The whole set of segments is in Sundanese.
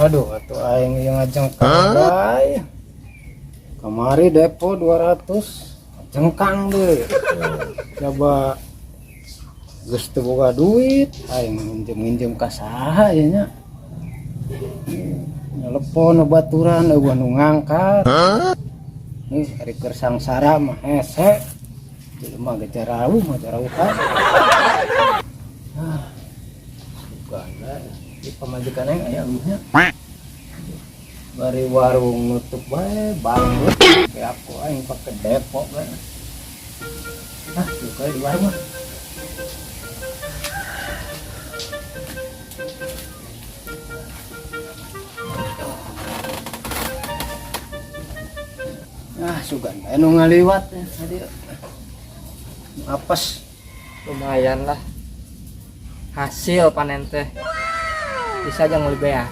Aduh, atuh aing ieu ngajengkang bae. Kamari depo 200 jengkang deui. Coba geus teu boga duit, aing minjem-minjem ka saha ieu nya. Nelepon baturan eueuh nu ngangkat. Ih, ari keur sangsara mah hese. Jelema ge jarauh mah jarauhan. Ah. Sugan di pamajikan aing aya eueuhnya. Bari warung nutup bae, bangkrut. Kayak aku aing pake depo bae. Ah, suka di warung mah. Ah, sugan bae nu ngaliwat ya tadi. Apes. Lumayan lah. Hasil panen teh. Bisa aja nguli beas.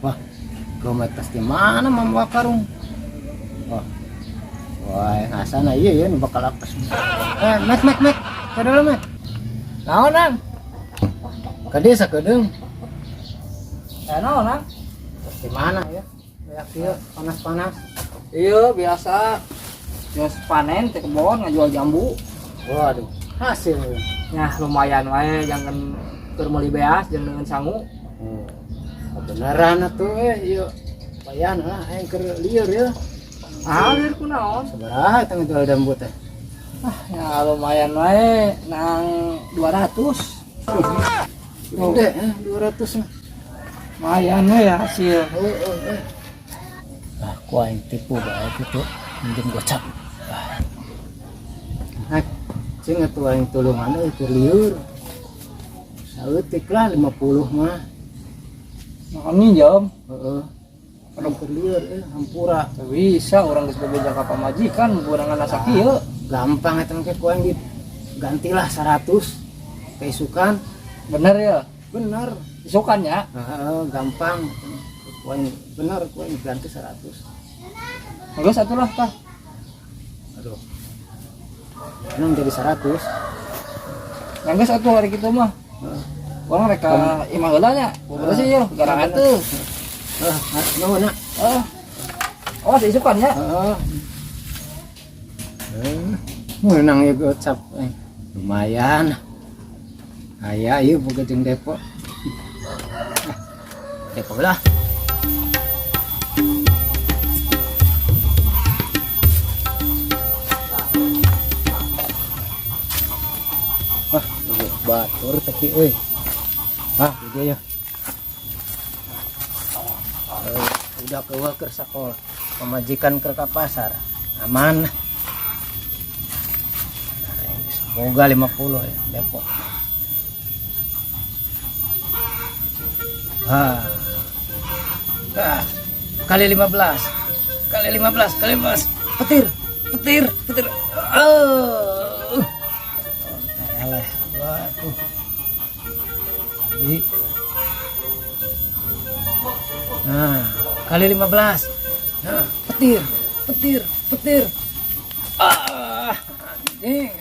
Wah, gomet pasti mana mambawa karung? Wah, wah, asana iya ya, nu bakal apes. Eh, mek mek mek, kadeuh mek. Naon, Nang? Ka desa kedeung. Eh, naon, Nang? Pasti mana ya? Kayak kieu panas-panas. Iya, biasa. Jos panen teh kebon ngajual jambu. Waduh, hasil. Nah, lumayan wae jangan keur meuli beas jeung dengan sangu. Oh, beneran atuh ieu. Payan lah aing keur lieur ya. Ah, lieur kunaon? Sabaraha eta ngajual jambu teh? Ah, ya lumayan wae nang 200. Gede 200 mah. Lumayan we ya hasil. Heeh. Ah, ku aing tipu bae kitu minjem gocap. Ah. Cing atuh aing tulungan euy keur lieur. Saeutik lah 50 mah. Makan minjem. Heeh. Aduh keur lieur euy hampura. Teu bisa urang geus bebeja ka pamajikan kurangan asa kieu. Gampang eta mah ku aing digantilah 100. Keisukan. Bener ya? Bener. Isukan ya? Heeh, gampang. Ku aing bener ku aing ganti 100. Geus atuh lah tah. Aduh. Nang jadi 100. Yang geus atuh hari kitu mah. Heeh. Urang rek ka imah heula nya. Bobotoh sih ieu, garangan teu. Heeh, nuhun na. Heeh. Awas isukan nya. Heeh. Meunang ieu gocap lumayan. Aya ieu boga jeung depo. Depo lah. Wah, batur tapi euy. Ah, dia ya. Udah keluar ke sekolah, pemajikan ke pasar, aman. Semoga 50 ya, Depok. Ah. Ah. Kali 15. Kali 15, kali 15. Petir, petir, petir. Oh. Eleh, waduh. Jadi. Nah, kali 15. Nah, petir, petir, petir. Ah, anjing.